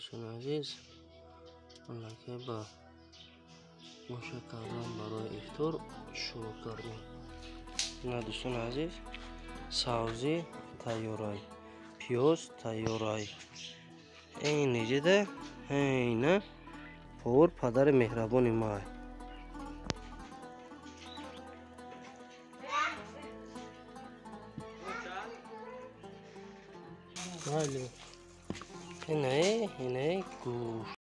Дӯстони азиз, аллакай ба оша кардан барои ифтор шурӯъ кардем. Ина, дӯстони азиз, савзӣ тайёрай, пиёз тайёрай. Эйниҷида ҳайна повар падари меҳрабони май. Майли. Инаи, инаи гӯшт.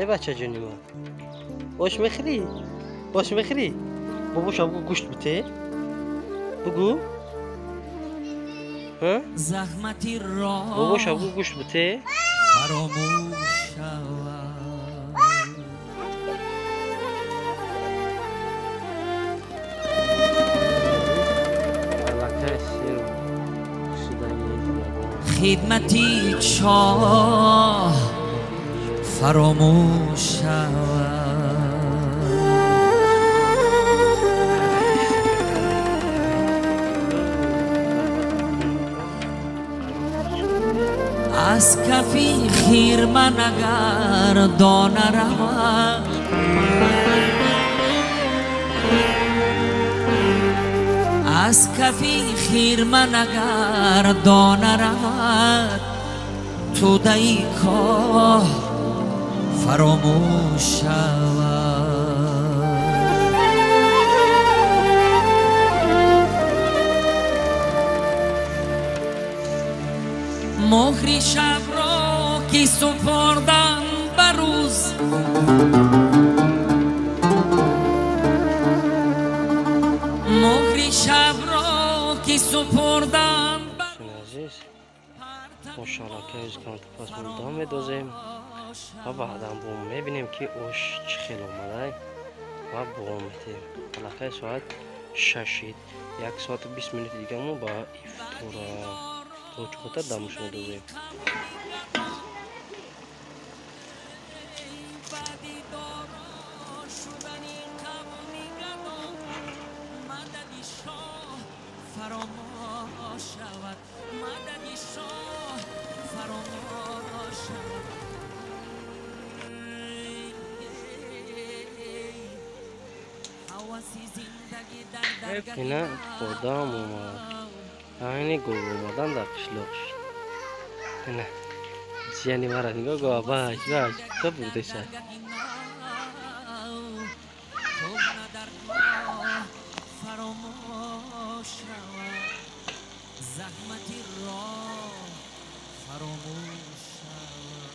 Э бачаҷони ман, ош мехӯрӣ? Ош мехӯрӣ? Бобоша бугӯ гӯшт бите? Бугӯ? Заҳмати роҳ Бобоша бугӯ гӯшт бите? Фаромӯш шавад. Аллакай сер шудагӣ. Хидмати чоҳ фаромӯш шавад. Аз кафи хирман агар дона равад, аз кафи хирман агар дона равад, тӯдаи коҳ фаромӯш шавад. Муҳри шабро ки супордан ба рӯз, муҳри шабро ки супордан ба Азиз, мо шалакаи канта пас дам медозем ва баъдан бо мебинем, ки ош чӣ хел омадай, ва бо метем. Аллакай соат 6-ид, 1 соату 20 минути дигамо ба ифтора точкота дамуш медозем. Баъди доро шудани қавми гадо, мадади шоҳ фаромӯш шавад, мадади шоҳ фаромӯш шавад. Ҳаваси зиндагӣ дар даргаҳи Ина одам омад, айни гов омадан дар қишлоқ шуд. Ина ҷияни мара нигоҳ, гова бач бач то бурдеса. Даргаҳи нав, кӯҳна даргоҳ фаромӯш шавад, заҳмати роҳ фаромӯш шавад,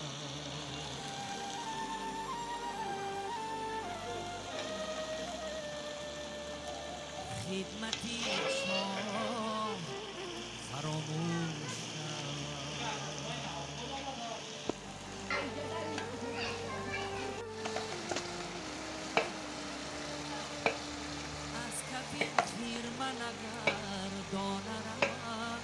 хидмати шоҳ фаромӯш шавад. Аз кафи хирман агар дона равад,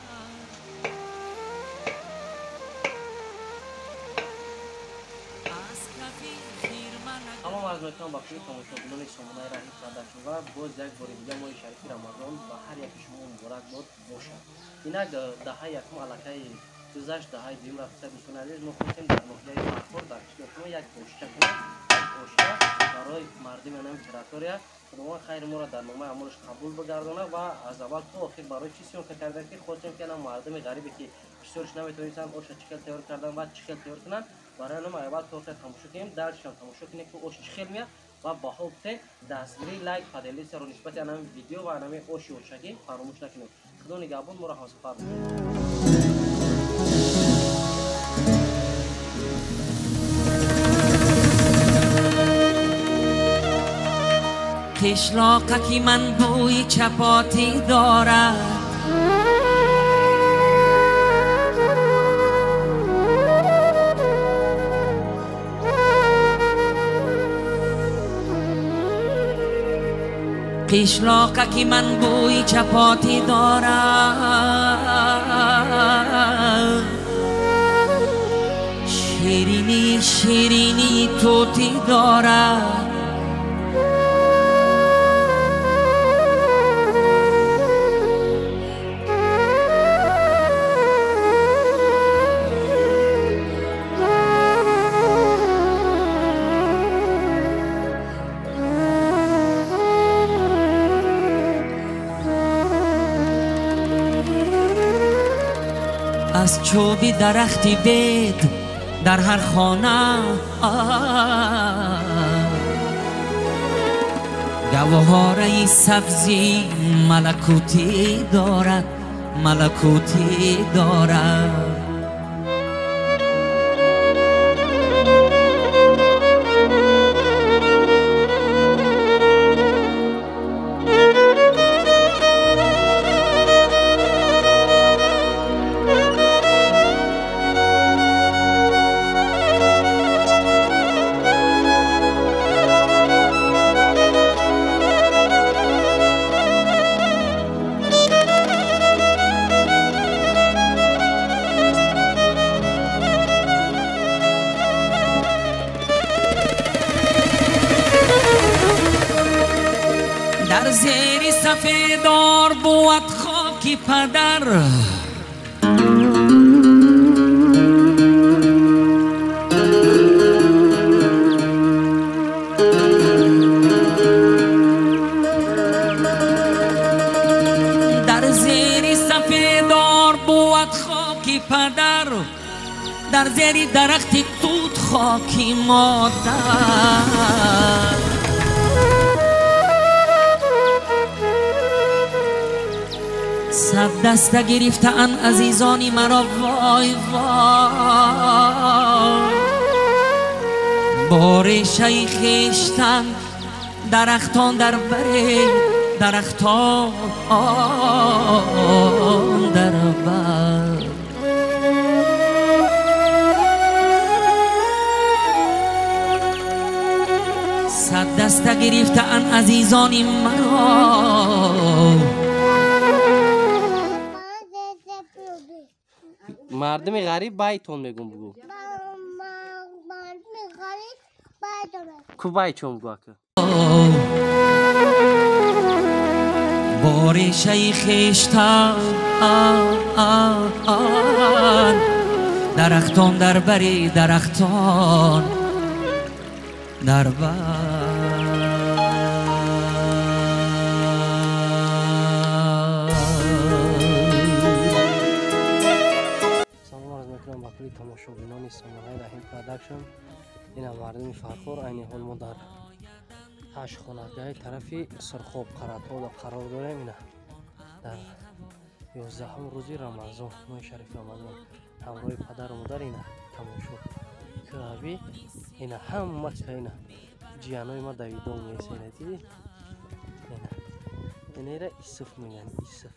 аз кафи хирман агар Салом арз мекунам ба кулли тамошобинони сомонаи Раҳи Продакшн ва боз як бори дига моҳи шарифи Рамазон ба ҳар яки шумо муборак бод бошад. Инак даҳаи якум аллакай гузашт, даҳаи дуюм рафта. Дӯстони азиз, мо хостем дар ноҳияи Фархор, дар қишлоқи мо як ошча кунем, як ошча барои мардуми анами территория. Худованд хайри моро дар номаи амолаш қабул бигардонад. Ва аз аввал то охир барои чӣ съёмка кардем, ки хостем, ки ана мардуми ғарибе, ки бисёрш наметавонистанд оша чӣ хел тайёр кардан ва чӣ хел тайёр кунанд, барои анам аввал то охир тамошо кунем, дальше ам тамошо кунем, ки ош чӣ хел меяд, ва баҳо бите. Дастгирӣ, лайк, поделиться ро нисбати анами видео ва анами оши ошагӣ фаромӯш накунем. Худо нигаҳбон, моро ҳамсафар бошед. Қишлоқаки ман бӯи чапотӣ дорад, қишлоқаки ман бӯи чапотӣ дорад, ширинии ширинии тӯтӣ дорад. Аз чӯби дарахти бед дар ҳар хона гавҳораи сабзи малакутӣ дорад, малакутӣ дорад. сафедор буд хоки падар. Дар зери сафедор буд хоки падар, дар зери дарахти тут хоки модар. Сад даста гирифтаанд азизони маро, вой вой, бо решаи хештан дарахтон дар баре, дарахтон дар бар. Сад даста гирифтаанд азизони маро. Мардуми ғариб байтон мегум бугу. Мардуми ғариб байтон. Ку байтон бугу ака? Бо решаи хештан дарахтон дар бари, дарахтон дар бар. Тамошобинони сомонаи Раҳим Продакшн, ина мардуми Фархор. Айни ҳол мо дар ҳашт хонагаи тарафи Сурхоб Қаратола қарор дорем. Ина дар 11 рӯзи Рамазон, моҳи шарифи Рамазон, ҳамроҳи падару модар. Ина тамошо кӯҳави, ина ҳама ина ҷиянои ма давидон меса. Ина диди, ина ира Исуф мегӯянд, Исуф.